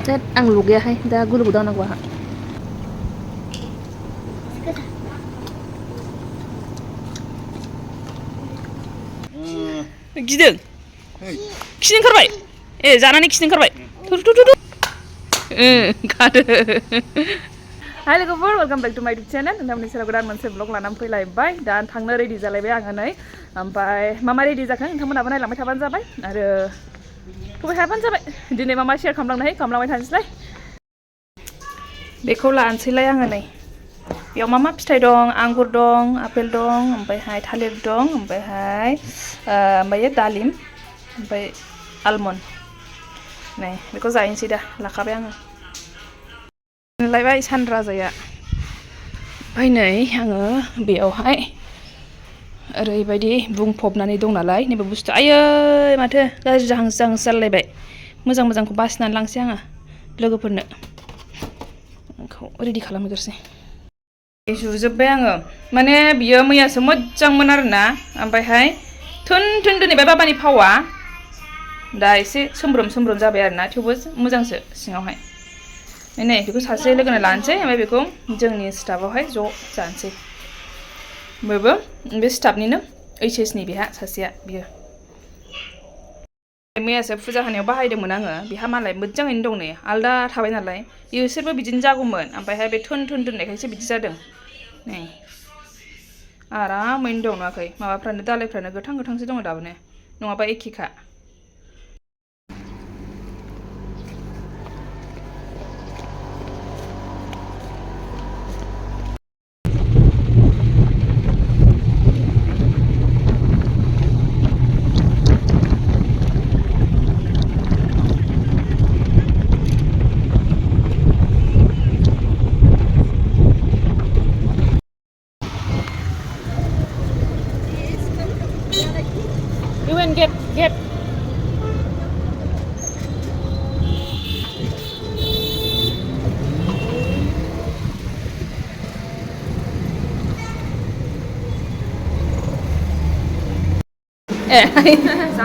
दा आं लुगैयाहाय दा गुलु गुदाव नांगौ आहा गिदों खिनो ओंखारबाय ए जानानै खिनो ओंखारबाय खादो हाय लोगोफोर वेलकाम बेक टु माय इउटुब चेनेल नोंथांमोननि सेराव गोदान मोनसे ब्लग लानानै फैलायबाय दा थांनो रेडि जालायबाय आङो नै ओमफ्राय मा रेडि जाखो नोंथांमोनाबो नायलांबाय थाबानो जाबाय आरो फैबाय थाबानो जाबाय दिनै मा शेयार खालामलांनो खालामलांबाय थानोसैलाय बेखौ लानोसैलाय आङो नै बेयाव मा फिथाइ दं आंगुर दं आपेल दं ओमफ्रायहाय थालिर दं ओमफ्रायहाय ओमफ्राय दालिम ओमफ्राय आलमन्ड नै बेखौ जाहैनोसै दा लाखाबाय आङो लायबाय सानराजाया ओमफ्राय नै आङो बेयावहाय ओरैबायदि बुंफबनानै दं नालाय नैबे बुस्थु आयै माथो गाज्रि जाहांसो जाहांसो जालायबाय मोजां मोजांखौ बासिनानै लांसै आङो लोगोफोरनो आंखौ रेडि खालामहैग्रोसै जुजोब्बाय आङो माने बियो मैयासो मोजांमोन आरोना ओमफ्रायहाय थोन थोन दोनैबाय बाबानि फावा दा एसे सोमब्रोम सोमब्रोम जाबाय आरोना थेवबो मोजांसो सिङावहाय नै बेखौ सासे लोगोनो लानोसै ओमफ्राय बेखौ जोंनि स्टाफावहाय ज' जानोसै बयबो बे स्टाफनिनो ओइस नि बेहा सासेया बियो मैयासो फुजा होनायाव बाहायदोंमोन आङो बेहा मालाय मोजाङैनो दं नै आलदा थाबाय नालाय बिसोरबो बिदिनो जागौमोन ओमफ्रायहाय बे थोन थोन दोननायखायसो बिदि जादों नै आरामैनो दं नुवाखै माबाफ्रानो दालायफ्रानो गोथां गोथांसो दङ दाबोनो नङाबा एखेखा You can get ए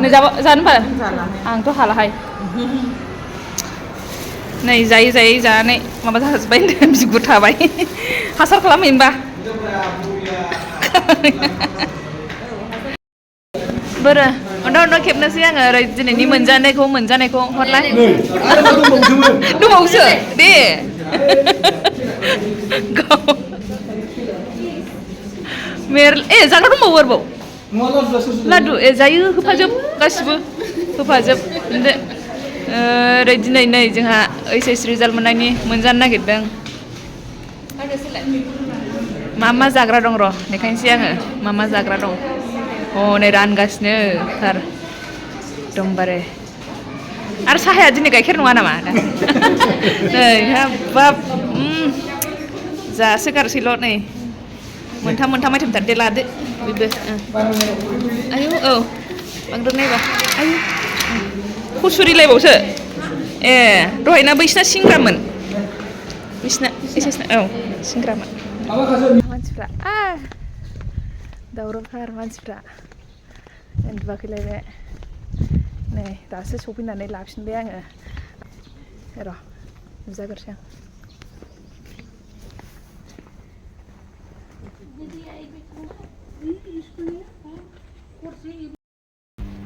नै जानो होनबा आंथ' हालाहाय नै जायै जायै जानानै माबा जाजोब्बाय बिगुर थाबाय हासार खालामहै होनबा बोरो उनाव खेबनोसै आङो ओरै दिनैनि मोनजानायखौ हरलाय दंबावोसो दे ए जाग्रा दंबावो आरोबाव लादु ए जायो होफाजोब गासिबो होफाजोब ओरै दिनै नै जोंहा ओइस रिजाल्ट मोननायनि मोनजानो नागिरदों मा जाग्रा दं र' देखायनोसै आङो मा जाग्रा दं हनै रानगासिनो थार एकदमबारे आरो साहाया दिनै गाइखेर नङा नामा नै हाबाब जासोगारसैल' नै मोनथाम आइटेमथार दे लादो बयबो आयौ औ बांद्राय नायबा आयौ खसुरिलायबावसो ए दहायना बैसिना सिंग्रामोन बैसिना औ सिंग्रामोन मानसिफ्रा दावरावथार मानसिफ्रा उन्दुवाखैलाय बे नै दासो सफैनानै लाफिनबाय आङो र' नुजाग्रोसै आं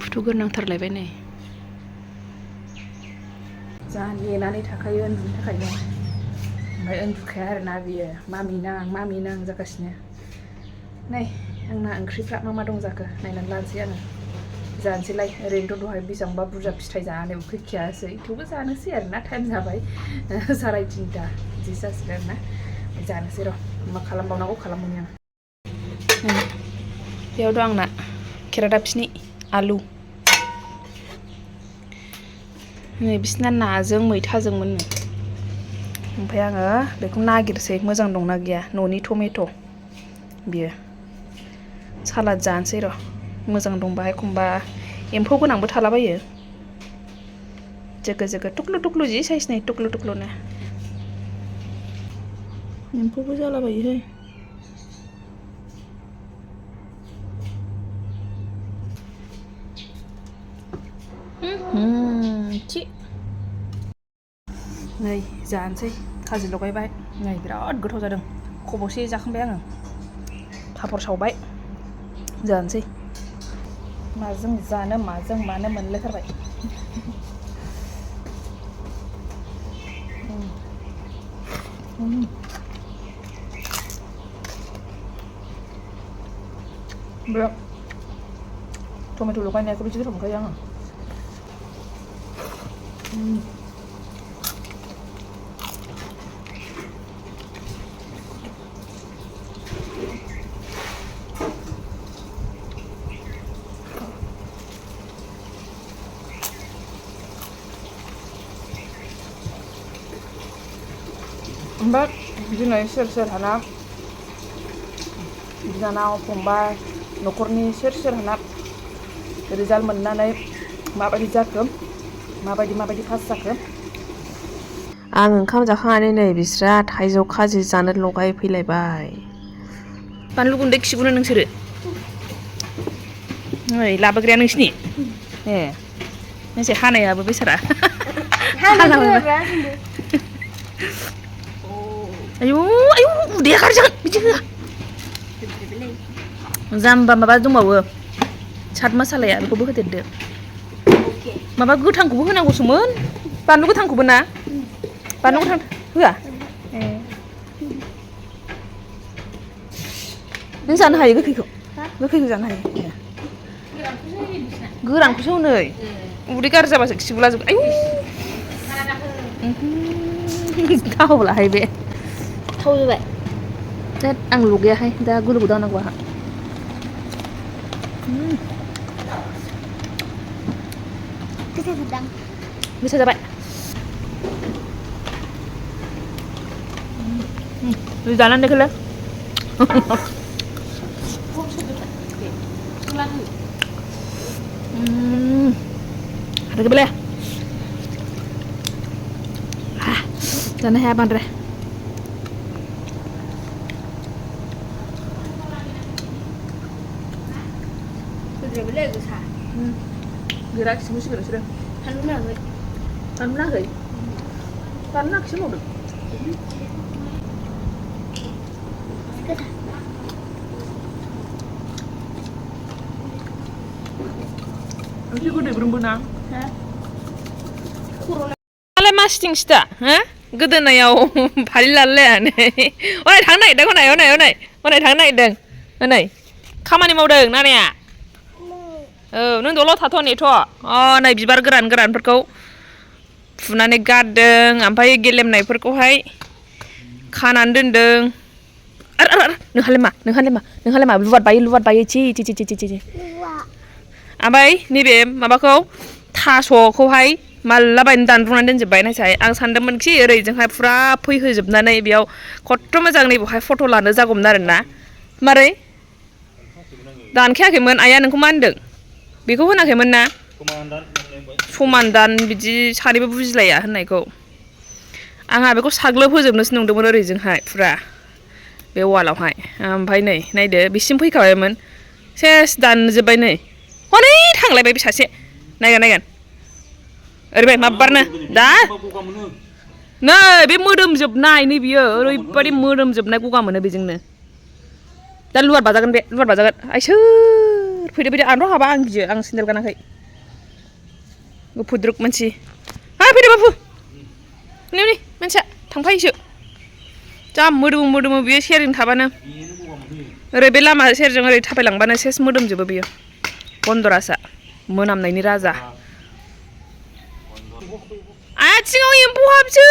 फुथुगोरनांथारलायबाय नै जा नेनानै थाखायो उन्दुनो थाखायनो ओमफ्राय उन्दुखाया आरोना बियो मामि नां जागासिनो नै आंना ओंख्रिफ्रा मा दं जाखो नायनानै लानोसै आङो जानोसैलाय ओरैनोथ' दहाय बेसेबांबा बुरजा फिथाइ जानानै उखैखायासै थेवबो जानोसै आरोना टाइम जाबाय 3:30 बिदि जासिगोन आरोना जानोसै र' मा खालामबावनांगौ खालामबावनि आं बेयाव दं आंना खेरादाफिनि आलु नै बिसिना नाजों मैथाजोंमोननो ओमफ्राय आङो बेखौ नागिरसै मोजां दंना गैया न'नि टमेट' बियो सालाद जानोसै र' मोजां दंबा एखमबा एम्फौ गोनांबो थालाबायो जोगो टुक्लु जि साइसनि टुक्लुनो एम्फौबो जालाबायोहाय नै जानोसै खाजि लगायबाय नै बिराद गोथाव जादों खब'से जाखांबाय आङो पापर सावबाय जानोसै माजों जानो माजों मानो मोनलायथारबाय bro tomato लगायनायखौ बिदि गोथाव मोनखायो आङो ओमफ्राय दिनै सेर सेर हाना बिनानाव फंबाय न'खरनि सेर हाना रिजाल्ट मोननानै माबायदि जाखो माबायदि पास जाखो आं ओंखाम जाखांनानै नै बिस्रा थाइजौ खाजि जानो लगायफैलायबाय बानलु गुन्दै खिगुनो नोंसोरो नै लाबोग्राया नोंसिनि ए नोंसोर हानायाबो बेसारा आयु उदैया गाज्रि जागोन बिदि होआ जाम्बा माबा दंबावो चाट मसालाया बेखौबो होदेरदो माबा गोथांखौबो होनांगौसोमोन बानलु गोथांखौबो ना बानलु गोथां होआ ए नों जानो हायो गोखैखौ जानो हायो गोरानखौसो हनै उदै गाज्रि जाबासो खिगुला जोबो आयु थावलाहाय बे थाव जाबाय आं लगायाहाय दा गोदौ दानांगौ आंहा गोसा जाबाय जानानै देखोलाय बेलाय जानो हाया बांद्राय गोरा खिसिगोन बिसोरो बानलु नाङाखै बानलु नाङाखैसो मावदों ओंख्रि गोदैब्रोमबो ना मालाय मा सिथिंसो दा गोदोनायाव फालि लालायानो हनै थांनो नागिरदों हनै थांनो नागिरदों हनै खामानि मावदों नानाया औ नों दल' थाथ' नेथ' नै बिबार गोरानफोरखौ फुनानै गारदों ओमफ्राय गेलेमनायफोरखौहाय खानानै दोनदों नोंहालाय मा लुवाद बायो ची ओमफ्राय नैबे माबाखौ थास'खौहाय माल्ला बायनो दानब्रुंनानै दोनजोब्बाय नायसाय आं सानदोंमोनखि ओरैजोंहाय फुरा फैहोजोबनानै बेयाव खथ्थ' मोजां नैबेवहाय फट' लानो जागौमोन आरोना मारै दानखायाखैमोन आइया नोंखौ मा होनदों बेखौ होनाखैमोन ना समान दान बिदि सानैबो बुजिलाया होननायखौ आंहा बेखौ साग्लोब होजोबनोसो नंदोंमोन ओरैजोंहाय फुरा बे वालावहाय ओमफ्राय नै नायदो बिसिम फैखाबायमोन सेस दानजोब्बाय नै हनै थांलायबाय बे सासे नायगोन ओरैबाय माबारनो दा नै बे मोदोमजोबनाय नै बियो ओरैबायदि मोदोमजोबनाय गगा मोनो बेजोंनो दा लुवार बाजागोन आइसोर फैदो आंथ' हाबा आं गियो आं सेन्देल गानाखै गुफुद्रुक मानसि फैदो बाबु नै मानसिया थांफायोसो जा मोदोमो बियो सेरजों थाबानो ओरै बे लामा सेरजों ओरै थाबायलांबानो सेस मोदोमजोबो बियो बन्दरासा मोनामनायनि राजा आथिङाव एम्फौ हाबसै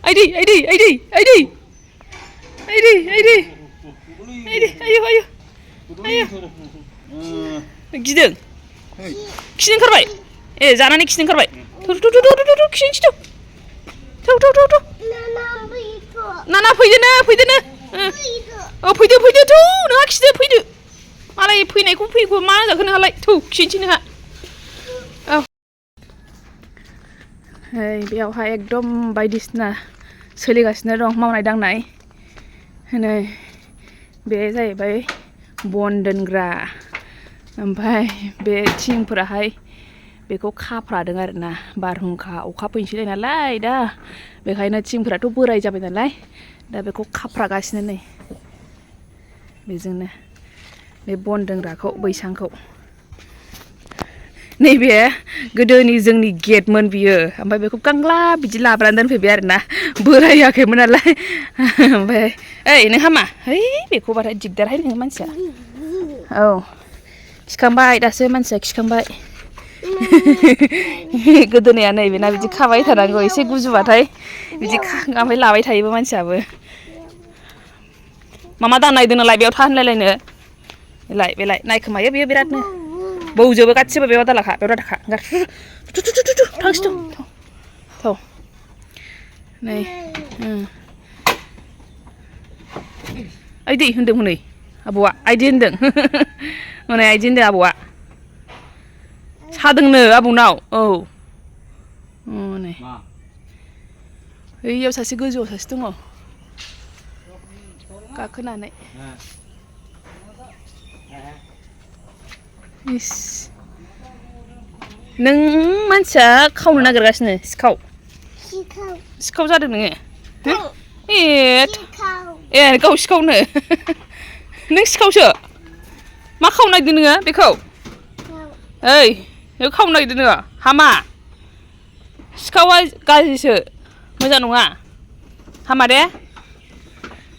आइदै गिदों खिनो ओंखारबाय ए जानानै खिनो ओंखारबाय खिनो नाना फैदोनो फैदो थौ नोंहा खिदो फैदो मालाय फैनायखौ मा जाखो नोंहालाय थौ खिनोसै नोंहा बेयावहाय एकदम बायदिसिना सोलिगासिनो दं मावनाय दांनाय नै बे जाहैबाय बन दोनग्रा ओमफ्राय बे थिंफोराहाय बेखौ खाफ्रादों आरोना बारहुंखा अखा फैनोसैलाय नालाय दा बेखायनो थिंफोराथ' बोराय जाबाय नालाय दा बेखौ खाफ्रागासिनो नै बेजोंनो बे बन दोनग्राखौ बैसांखौ नैबे गोदोनि जोंनि गेटमोन बियो ओमफ्राय बेखौ गांला बिदि लाब्राना दोनफैबाय आरोना बोरायाखैमोन नालाय ओमफ्राय ओइ नों हामा है बेखौ बाथाय दिगदारहाय नोङो मानसिया औ खिखांबाय दासो मानसिया खिखांबाय गोदोनाया नैबेना बिदि खाबाय थानांगौ एसे गुजुबाथाय बिदि ओमफ्राय लाबाय थायोबो मानसियाबो मामा दानायदों नालाय बेयाव था होनलायलायनो बेलाय नायखोमायो बेयो बिरादनो बौजोबो गासिबो बेयाव दालाखा बेयाव दाखा थांसै थ' नै आइदै होनदों हनै आबौआ आइदि होनदों हनै आइदि होनदों आबौआ सादोंनो आबौनाव औ नै बैयाव सासे गोजौआव सासे दङ गाखोनानै इस नों मानसिया खावनो नागिरगासिनो सिखाव जादों नोङो ए गाव सिखावनो नों सिखावसो मा खावनो नागिरदों नोङो बेखौ ओइ बेखौ खावनो नागिरदों नोङो हामा सिखावा गाज्रिसो मोजां नङा हामा दे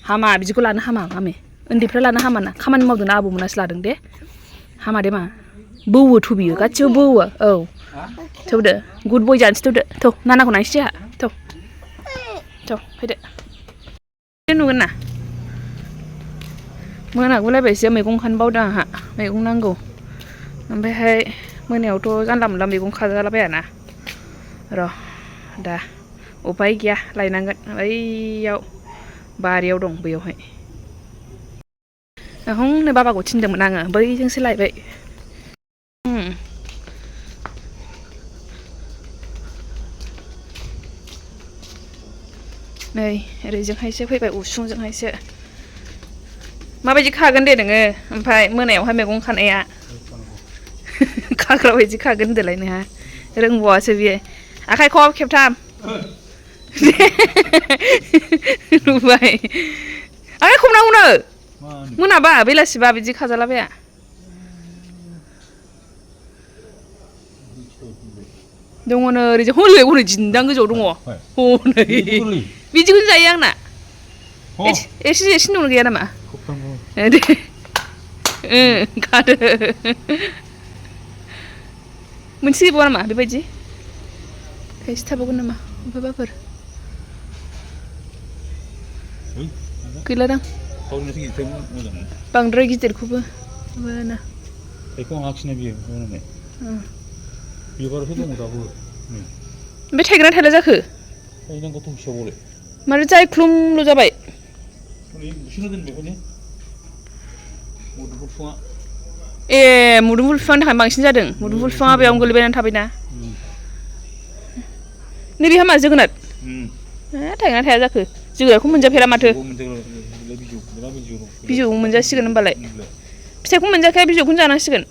हामा बिदिखौ लानो हामा मामि उन्दैफ्रा लानो हामा ना खामानि मावदों ना आबौमोनासो लादों दे हामा दे मा बौवोथ' बियो गासिबो बौवो औ थौदो गुड बय जानोसै थौ नानाखौ नायनोसै जोंहा थौ फैदो नुगोन ना मोनागुलायबायसो मैगं खानो बावदों आंहा मैगं नांगौ ओमफ्रायहाय मोनायावथ' जानला मोनला मैगं खाजालाबायाना र' दा उपाय गैया लायनांगोन ओइयाव बारियाव दं बैयावहाय हनै बाबाखौ थिनदोंमोन आङो बैजोंसो लायबाय नै ओरैजोंहायसो फैबाय उसुंजोंहायसो माबायदि खागोन दे नोङो ओमफ्राय मोनायावहाय मैगं खानाया खाग्रा बायदि खागोन होनदोलाय नोंहा रोंबावासो बियो आखाइ खब खेबथाम नुबाय आखाइ खबनांगौनो मोनाबा बेलासिबा बिदि खाजालाबाया दङनो ओरैजों हलै हनै दिन्दां गोजौआव दङ हनै बिदिखौनो जायो आंना एसे एसे दंनो गैया नामा दे खादो मोनसे गैबावा नामा बेबायदि थाइसे थाबावगोन नामा बबेबाफोर गैलादां बांद्राय गिदिरखौबो मोना बेखौ आखिनाय बियो होननानै बिबारथ' दङ दाबो ओमफ्राय थाइगोना थाइला जाखो थाइनांगौथ' हिसाबावलाय माथो जायख्लुमल' जाबाय बुसिना दोन बेखायनो मुदुफुल बिफाङा ए मुदुफुल बिफांनि थाखाय बांसिन जादों मुदुफुल बिफाङा बेयावनो गोलैबायनानै थाबायना नैबे हामा जोगोनार थाइगोना थाया जाखो जोगोनारखौ मोनजाफेरा माथो बिजौ मोनजासिगोन होनबालाय फिथाइखौ मोनजाखाया बिजौखौनो जानांसिगोन